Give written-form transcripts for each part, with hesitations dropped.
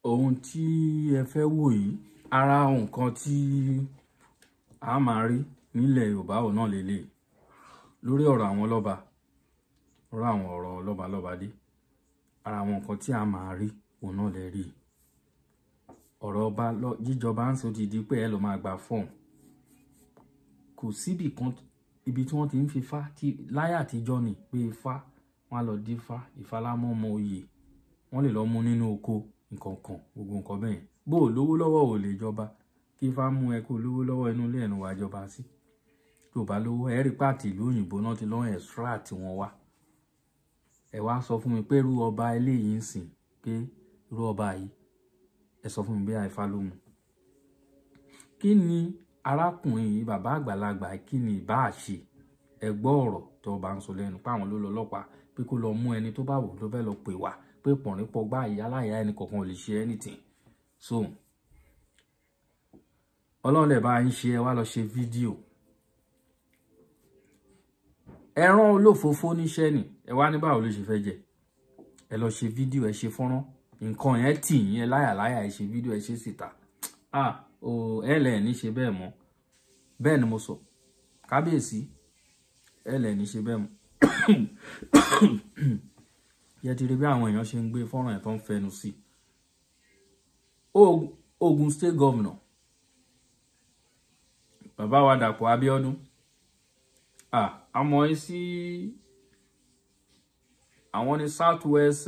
Ohun tí ẹ fẹ́ wò yìí, ara nǹkan tí a máa rí nílẹ̀ Yorùbá ò náà lélẹ̀ lórí ọ̀rọ̀ àwọn lọ́ba, ọ̀rọ̀ àwọn ọ̀rọ̀ lọ́balọ́ba dé. Ara àwọn nǹkan tí a máa rí òun náà lè rí. Ọ̀rọ̀ ọba jíjọba ń sọ ti di pé ẹ lọ máa gba fọ́ọ̀mù. Kò síbì kan ibi tí wọ́n ti ń fi ifá tí láyé àtijọ́ ni pé ifá wọ́n á lọ dífá, ifá lámọ́ ọmọ oyè, wọ́n lè lọ mú nínú oko nǹkan kan, gbogbo nǹkan bẹ́ẹ̀. Bó o lówó lọ́wọ́ ò lè jọba. Kí ifá mú ẹ kó lówó lọ́wọ́ inú ilé ẹnu wa jọba sí. Tó bá lówó, ẹ rí pàtì ìlú òyìnbó náà ti lọ extract wọn wá. Ẹ wá sọ fún mi pé irú ọba eléyìí ń sìn, pé irú ọba yìí, ẹ sọ fún mi bí ifá ló mú. Kí ni arákùnrin yìí, bàbá àgbàlagbà, kí ni ìbá ṣe? Ẹ gbọ́ ọ̀rọ̀ tó bá ń sọ lẹ́nu pé àwọn ló lọ ọlọ́pàá, pé kó lọ mú ẹni tó bá wù ló fẹ́ lọ pè wá, pé pọ̀nrín pọgbá ìyá láyà ẹni kọ̀ọ̀kan ò lè ṣe anything. So Ọlọ́run lè bá yín ṣe, ẹ wá lọ ṣe fídíò. Ẹran olófòófó níṣẹ́ ni, ẹ wá ní báwo ló ṣe fẹ́ jẹ. Ẹ lọ ṣe fídíò, ẹ ṣe fọ́nrán. Nǹkan yẹn tì yín, ẹ láyàláyà, ẹ ṣe fídíò, ẹ ṣe síta. Ah, o ẹ lẹ̀ ní ṣe bẹ́ẹ̀ mọ́. Bẹ́ẹ̀ ni mo sọ. Kábíyèsí, ẹ lẹ̀ ní ṣe bẹ́ẹ̀ mọ́. Yẹ ti rí bí àwọn èèyàn ṣe ń gbé fọ́nrán ẹ̀ tó ń fẹnu sí. Ogun State Governor, bàbá wa Dàpọ̀ Abíọ́dún. Ah, àmọ́ ẹ sí àwọn ní South West,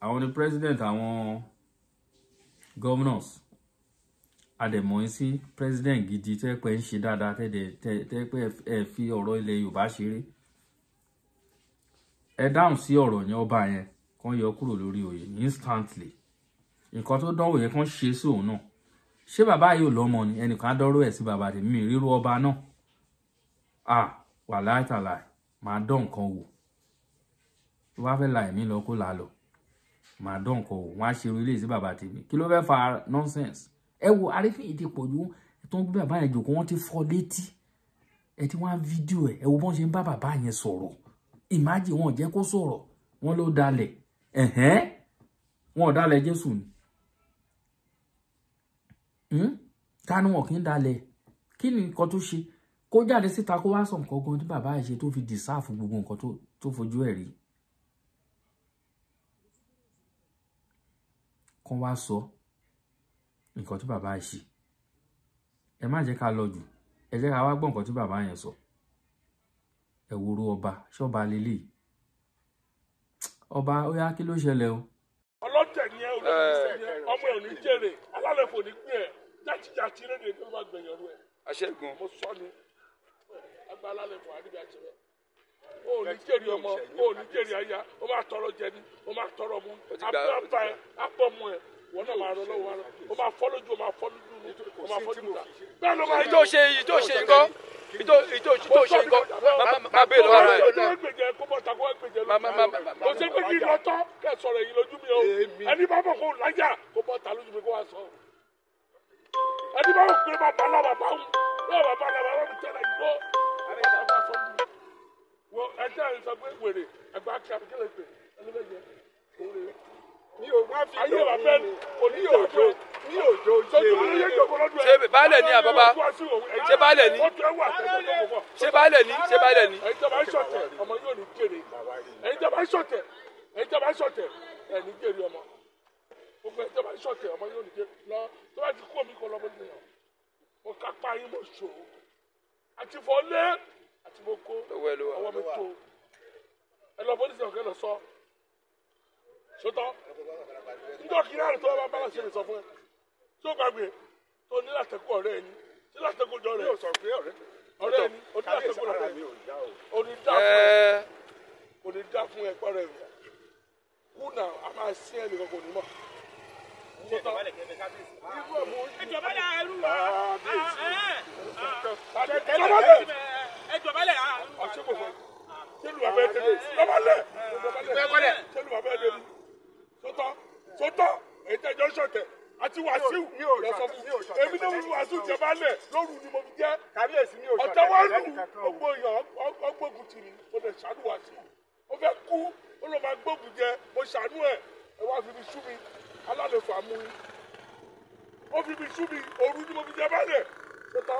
àwọn ní president àwọn governors. Àdẹ̀mọ̀ ẹ sí president gidi tẹ́ pé ń ṣe dáadáa, tẹ́ pé ẹ fi ọ̀rọ̀ ilẹ̀ Yorùbá ṣeré. Ẹ dáhùn sí ọ̀rọ̀ yẹn, ọba yẹn kàn yọ kúrò lórí oyè instantly. Nǹkan tó dánwò yẹn kàn ṣe sí òun náà. Ṣé bàbá yìí ò lọ́mọ ni? Ẹnìkan á dọ́rọ̀ ẹ̀ sí bàbá tèmi, ríru ọba náà. Ah, wà láìtàláì, màá dán nǹkan wò. Tó bá fẹ́ la ẹ̀mí lọ kó là lọ. Màá dán nǹkan wò, wọ́n á ṣe irú eléyìí sí bàbá tèmi. Kí ló fẹ́ fa nonsense? Ẹ wo arífín yìí ti pọ̀ jù, tó ń gbé bàbá yẹn jòkó, wọ́n ti fọ́ létí. Ẹ ti wá fídíò ẹ̀, ẹ wo bọ́n ṣe ń bá bàbá yẹn sọ̀rọ̀. Imagine wọn jẹ́ kó sọ̀rọ̀, wọ́n ló dalẹ̀. Ẹ̀hẹ́n, wọn ò dalẹ̀ Jésù ni. Ta ni wọn kì í dalẹ̀? Kí ni nǹkan tó ṣe? Kó jáde síta kó wá sọ nǹkan gan tí bàbá yẹn ṣe tó fi dìsáàfù gbogbo nǹkan tó fojú ẹ̀ rí. Kán wá sọ nǹkan tí bàbá yẹn ṣe. Ẹ má jẹ́ ká lọ jù, ẹ jẹ́ ká wá gbọ́ nǹkan tí bàbá yẹn sọ. Ẹ wòrú ọba, ṣọba lélẹ̀. Ọba, ó yá, kí ló ṣẹlẹ̀ o? Ọlọ́tẹ̀ ni ẹ, olóòtú ni ẹ, ọmọ ẹ ò ní jèrè, alálẹ̀ fò ní pín ẹ, jákèjádé rédíò tó bá gbẹ̀yìn ọdún ẹ. Aṣẹ́gun. Mo sọ ni, agbá alálẹ̀ fò àdìbí àṣẹrẹ. O ò ní jèrè ọmọ, o ò ní jèrè aya, o máa tọrọ jẹ ni, o máa tọrọ mu, abẹ́ ẹ, abọ́ mu ẹ, wọ́n náà máa rọ lọ́wọ́, o máa fọ́ lójú, o máa fọ́ lójú, o máa fọ́ lójú ta. Bẹ́ẹ̀ ló máa Ìtò ṣe, ìtò ṣe nǹkan, ìtò ṣe nǹkan, má bèèrè lọ́wọ́ rẹ̀. Kò sí pé kí n lọ tán kẹ́ sọ̀rọ̀ èyí lójú mi o. Ẹni bá bọ̀ kó láyà kó bọ́ ta lójú mi kó wá sọ. Ẹni bá bọ̀ pé bàbá lọ́wọ́ bàbá ń lọ́wọ́ bàbá lọ́wọ́ bàbá mi tẹ̀lé ìgbó. Wo ẹjẹ́ ẹ̀ sọ pé wèrè ẹgbẹ́ akí àbíkí lè pè ẹni bẹ́ẹ̀ jẹ́ òun rè é. Mi ò wá fi Ayé bàbá ẹ̀ kò ní mi ò jó, mi ò jó ṣe wèrè. Ṣé baálẹ̀ ni àbábá? Ṣé baálẹ̀ ni? Ṣé baálẹ̀ ni? Ṣé baálẹ̀ ni? Ẹ̀yin tí a bá ń ṣọ̀tẹ̀, ọmọ yóò ní jèrè. Ẹ̀yin tí a bá ń ṣọ̀tẹ̀, ẹ̀yin tí a bá ń ṣọ̀tẹ̀, ẹ̀ ní jèrè ọmọ. Gbogbo ẹ̀yin tí a bá ń ṣọ̀tẹ̀, ọmọ yóò ní jèrè. Lọ tó bá ti kú omi kan lọ́mọdé yẹn. Mo kápá yín, mo ṣòro. Àti fọ́ lé àti mo kó Lọ́wọ́ ẹ ló wà. ọwọ́ mi tó. Ẹ lọ bọ́lísì ọ̀kẹ́ lọ sọ. Sọtọ́. Njọ́ kí náà tó bá bá ṣe lè sọ fún ẹ. Tó gbàgbé tó ní látẹ̀kọ́ ọ̀rẹ́ ẹni. Tí látẹ̀kọ́ jọ Mi rẹ̀. ò sọ pé ọ̀rẹ́ mi. Ọ̀rẹ́ ẹni. Ó ní Kábíyèsí, látẹ̀kọ́ ara rẹ̀. mi ò yá o. Ó ní dá fún ẹ. Ẹ Kò ní dá fún ẹ pẹ́rẹ́ rẹ̀. Kú náà a máa sí ẹ nìkan kò ní mọ̀. Sọtọ́. Irú ọmọ Ẹ dọ̀bálẹ̀ ẹrú wa. Dọ̀bálẹ̀. Ẹ dọ̀bálẹ̀. Ọ̀ṣẹ́ kò fẹ́. Ṣé lu bàbá ẹ débi? Dọ̀bálẹ̀. Dọ̀bálẹ̀. Ṣé lu bàbá ẹ débi? Sọtọ́. Sọtọ́. Èyí tẹ́jọ́ ṣọ̀tẹ̀. Àti Wàsíù Mi ò lọ sọ fún mi ò ṣọ̀tẹ̀. Èmi náà wí Wàsíù jẹ baálẹ̀ lóru ni mo fi jẹ́. Kábíyèsí, mi ò Ọ̀tẹ̀ ṣọ̀tẹ̀ wá lù lẹ́nìkankan o. gbogbo èèyàn ọgbógun tì mí. Mo lè ṣàánú Wàsíù. Ó fẹ́ kú, ó lọ máa gbógun jẹ. Mo ṣàánú ẹ̀. Ẹ wá fi mi sú mi. Alálẹ̀fọ̀ àmúyín. Ó fi mi sú mi, òru ni mo fi jẹ bálẹ̀. Ṣètò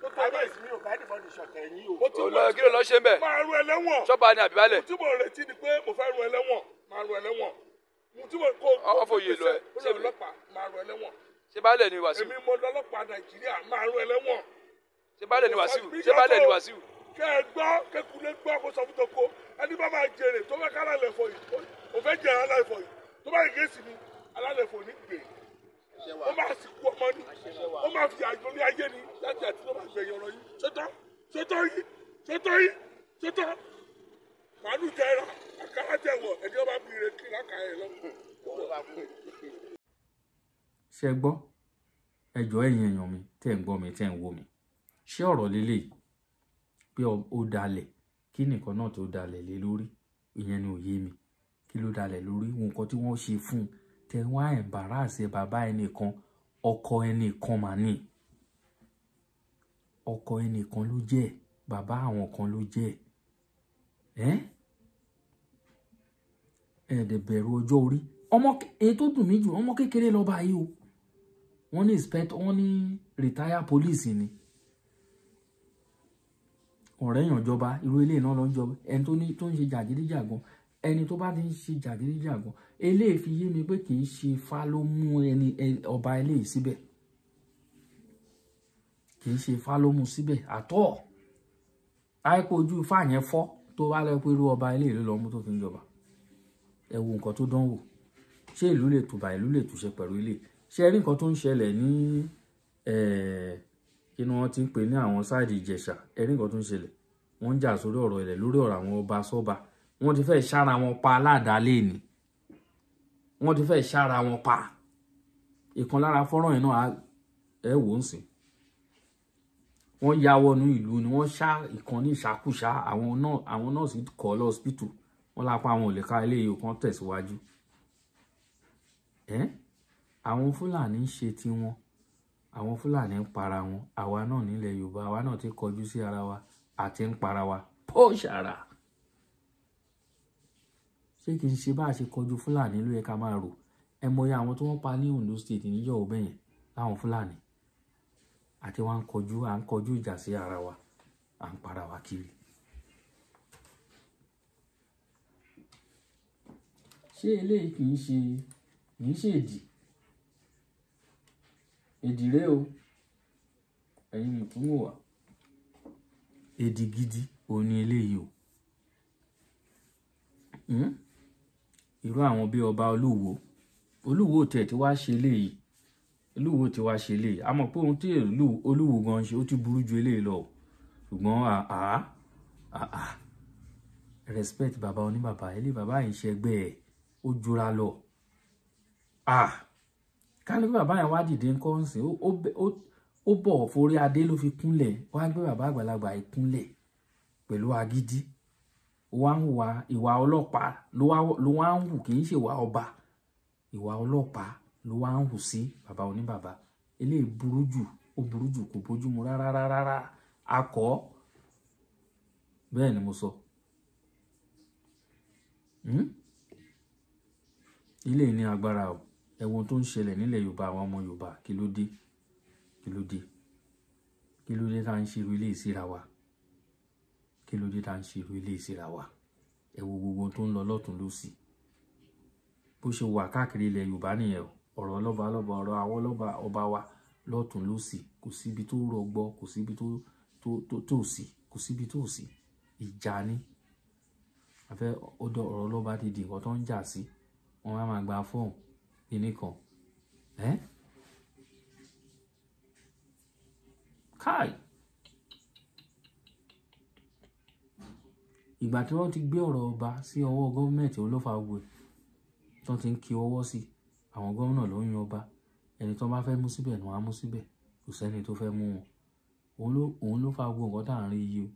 ṣètò Kábíyèsí, mi ò bá anybody ṣọ̀tẹ̀ yín o. Mo ti Ó lọ, kí ló lọ ṣe ń bẹ̀? Máa ru ẹlẹ́wọ̀n. Ṣọ́ba ni àbí baálẹ̀? Tí mo retí ni pé mo fẹ́ ru ẹlẹ́wọ̀n, máa ru ẹlẹ́wọ̀n. Mo tí mo kó Ọwọ́ fòye lọ ẹ. Ó lọ ọlọ́pàá, máa ru ẹlẹ́wọ̀n. Ṣé baálẹ̀ ni Wàsíù? Èmi mo lọ́lọ́pàá Nàìjíríà, máa ru ẹlẹ́wọ̀n. Ṣé baálẹ̀ ni Wàsíù? Ṣé baálẹ̀ ni Wàsíù? Kẹ́ ẹ gbọ́, kékulé gbọ́, kó sọ fún toko. Ẹni bá máa jèrè tó fẹ́ kálá lẹ̀fọ̀ yìí, ó fẹ́ jẹ alálẹ̀fọ̀ yìí. Tó bá yẹ sí mi, alálẹ̀fọ̀ ní gbè. Ó máa sì kú ọmọ ni. Ó máa fi àjò ní ayé ni láti àti ló máa gbẹ̀yìn ọ̀rọ̀ yìí. Ṣètọ́, ṣètọ́ yìí, ṣètọ́ yìí, ṣètọ́. Màálù jẹ ẹran, àkàrà jẹ wọ̀, ẹni ó bá bí ire kí lákàá ẹ lọ. Ṣe gbọ́? Ẹ jọ̀ọ́, ẹ̀yin èèyàn mi tẹ́ ń gbọ́ mi, tẹ́ ń wò mí, ṣé ọ̀rọ̀ lélẹ̀ pé ó dalẹ̀? Kí nìkan náà tó dalẹ̀ lé lórí, ìyẹn ni ò yé mi. Kí ló dalẹ̀ lórí? Nǹkan tí wọ́n ṣe fún un tẹ wá embarrass bàbá ẹnìkan, ọkọ ẹnìkan mà ní, ọkọ ẹnìkan ló jẹ́, bàbá àwọn kan ló jẹ́. Ẹ́ ẹ̀ dẹ̀ bẹ̀rù ọjọ́ orí ọmọ. Èyí tó dùn mí jù, ọmọ kékeré lọ́ba yìí o. Wọ́n ní inspector, wọ́n ní retire police ni ọ̀rẹ́ yàn jọba. Irú eléyìí náà ló ń jọba. Ẹni tó ní tó ń ṣe jàgídíjàgan, ẹni tó bá ti ń ṣe jàgídíjàgan, eléyìí fi yé mi pé kì í ṣe Ifá ló mú ẹni ọba eléyìí síbẹ̀. Kì í ṣe Ifá ló mú síbẹ̀ àtọ́. Àìpé ojú Ifá yẹn fọ́ tó bá lọ pé irú ọba eléyìí ló lọ mú tó fi ń jọba. Ẹ wo nǹkan tó dánwò. Ṣé ìlú lè tùbà, ìlú lè túṣe pẹ̀lú ilé? Ṣé ẹ rí nǹkan tó ń ṣẹlẹ̀ ní kí ni wọ́n ti ń pè ní àwọn side Ìjẹ̀ṣà? Ẹ rí nǹkan tó ń ṣẹlẹ̀. Wọ́n ń jà sórí ọ̀rọ̀ ilẹ̀, lórí ọ̀rọ̀ àwọn ọba sọ́ba. Wọ́n ti fẹ́ ṣára wọn pa aládàálé ni. Wọ́n ti fẹ́ ṣára wọn pa. Ìkan lára fọ́nrán yẹn náà, ẹ wò ó sìn. Wọ́n ya wọnú ìlú ni wọ́n ṣá ìkan ní ìṣàkúṣà. Àwọn náà sì kọ́ lọ hospital. Wọ́n lápá àwọn ò lè ká eléyìí kan tẹ̀síwájú. Ẹ́ àwọn Fúlàní ń ṣe tiwọn, àwọn Fúlàní ń para wọn. Àwa náà nílẹ̀ Yorùbá, àwa náà ti kọjú sí ara wa àti ń para wa pọ́ṣàrà. Ṣé kì í ṣe bá a ṣe kọjú Fúlàní ló yẹ ká máa rò? Ẹ mọyì àwọn tí wọ́n pa ní Ondo State níjọ́ ọbẹ̀ yẹn láwọn Fúlàní àti wọn ń kọjú, à ń kọjú ìjà sí ara wa, à ń para wa kiri. Ṣé eléyìí kì í ṣe èdì? Èdì rèé o, ẹ̀yin mùtúmù wà. Èdì gidi òun ni eléyìí o. Irú àwọn bíi ọba Olúwo, Olúwo tẹ̀ tí wàá ṣe eléyìí, Olúwo tí wàá ṣe eléyìí. A mọ̀ pé ohun tí Olúwo gan ṣe, ó ti burú ju eléyìí lọ o. Ṣùgbọ́n àá àá respect bàbá oníbàbá. Eléyìí, bàbá yìí ṣẹgbẹ́ ẹ̀, ó jura lọ. Ah, ká ní pé bàbá yẹn wá dìde ńkọ́ ń sìn, ó bọ̀ forí adé ló fi kúnlẹ̀, wá gbé bàbá àgbàlagbà yìí kúnlẹ̀ pẹ̀lú agídí, ó wá ń hùwà ìwà ọlọ́pàá ló wá ń hù. Kì í ṣe ìwà ọba, ìwà ọlọ́pàá ló wá ń hù sí bàbá oníbàbá. Eléyìí burú jù, ó burú jù, kò bójú mu rárá rárá rárá. Akọ bẹ́ẹ̀ ni mo sọ. Ilé ní agbára o. Ẹ wo ohun tó ń ṣẹlẹ̀ nílẹ̀ Yorùbá, àwọn ọmọ Yorùbá. Kí ló dé? Kí ló dé? Kí ló dé tá à ń ṣe irú ilé ìsíra wa? Kí ló dé tá à ń ṣe irú ilé ìsíra wa? Ẹ wo gbogbo ohun tó ń lọ lọ́tún lọ́sì, bó ṣe wà káàkiri ilẹ̀ Yorùbá nìyẹn o. Ọ̀rọ̀ lọ́ba lọ́ba, ọ̀rọ̀ àwọn lọ́ba ọba wa lọ́tún lọ́sì, kò síbi tó rọgbọ, kò síbi tó sí, kò síbi tó sí. Ìjà ni àfẹ́ ọ̀dọ̀. Ọ̀rọ̀ lọ́ba ti di nǹkan tó ń jà sí. Wọ́n á máa gba fọ́ọ̀mù kíní kan ẹ́ káì. Ìgbà tí wọ́n ti gbé ọ̀rọ̀ ọba sí ọwọ́ gọ́ọ̀mẹ̀ntì, òun ló fa gbogbo ẹ̀ tó ti ń kí ọwọ́ sí. Àwọn gómìnà ló ń yan ọba. Ẹni tó bá fẹ́ mú síbẹ̀ ni wọ́n á mú síbẹ̀. Kò sẹ́ni tó fẹ́ mú wọn. Òun ló fa gbogbo nǹkan tá à ń rí yìí o.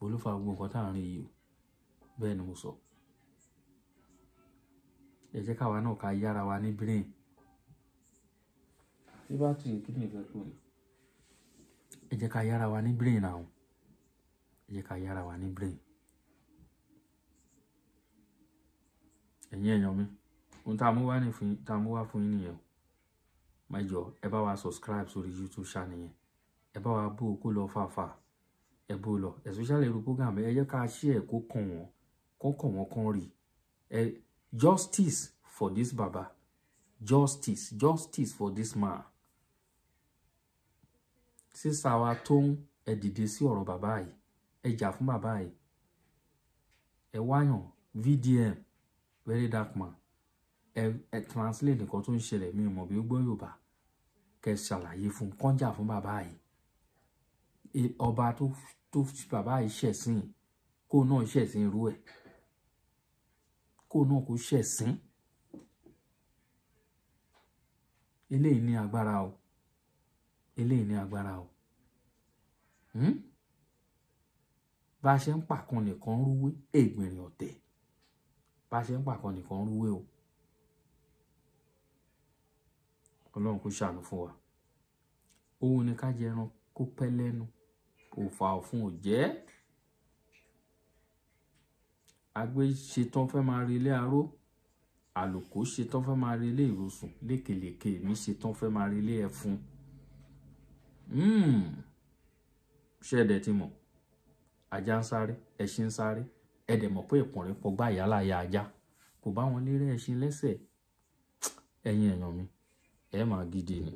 Òun ló fa gbogbo nǹkan tá à ń rí yìí o. Bẹ́ẹ̀ ni mo sọ. Ẹ jẹ́ káwa náà ká yára wa ní brain. Tí bátìrì kí ni ìfẹ́ kú ni. Ẹ jẹ́ ká yára wa ní brain àwọn. Ẹ jẹ́ ká yára wa ní brain. Ẹ̀yin èèyàn mi. Ohun tá a mú wá ní fún yín, tá a mú wá fún yín nìyẹn o. Má jọ ẹ bá wa subscribe sórí YouTube channel yẹn. Ẹ bá wa bó o kó lọ fàáfàá. Ẹ bó o lọ. Especially irú program ẹ jẹ́ ká share kó kàn wọ́n, kó kàn wọ́n kàn rí. Ẹ justice for this baba. Justice, justice for this man. Sísá wa tó ń ẹ dìde sí ọ̀rọ̀ bàbá yìí. Ẹ jà fún bàbá yìí. Ẹ wáyàn VDM, very dark man. Ẹ translate nǹkan tó ń ṣẹlẹ̀, mi ò mọ̀ bí ó gbọ́ Yorùbá. Kẹ ṣàlàyé fún un, kán jà fún bàbá yìí. Ọba tó fi bàbá yìí ṣẹ̀sín, kó náà ṣẹ̀sín irú ẹ̀. Kó náà kó ṣẹ̀sín. Eléyìí ní agbára o. Eléyìí ní agbára o. Bá a ṣe ń pàkan nìkan rúwé, ègbìnrìn ọ̀tẹ̀. Bá a ṣe ń pàkan nìkan rúwé o. Ọlọ́run kó ṣàánú fún wa. Òun ni ká jẹ ẹran kó pẹ́ lẹ́nu. Òfà ọ̀fun ò jẹ́. Àgbẹ̀ ṣetán fẹ́ máa relé aró. Àlùkò ṣetán fẹ́ máa relé ìrosùn. Lékelèké mi ṣetán fẹ́ máa relé ẹfun. Ṣé ẹ dẹ̀ ti mọ̀? Ajá ń sáré, ẹṣin ń sáré. Ẹ dẹ̀ mọ̀ pé ìpọ̀nrín pọgbá ìyáláyà ajá. Kò bá wọn léré ẹṣin lẹ́sẹ̀. Ẹ̀yin èèyàn mi, ẹ máa gidi ni.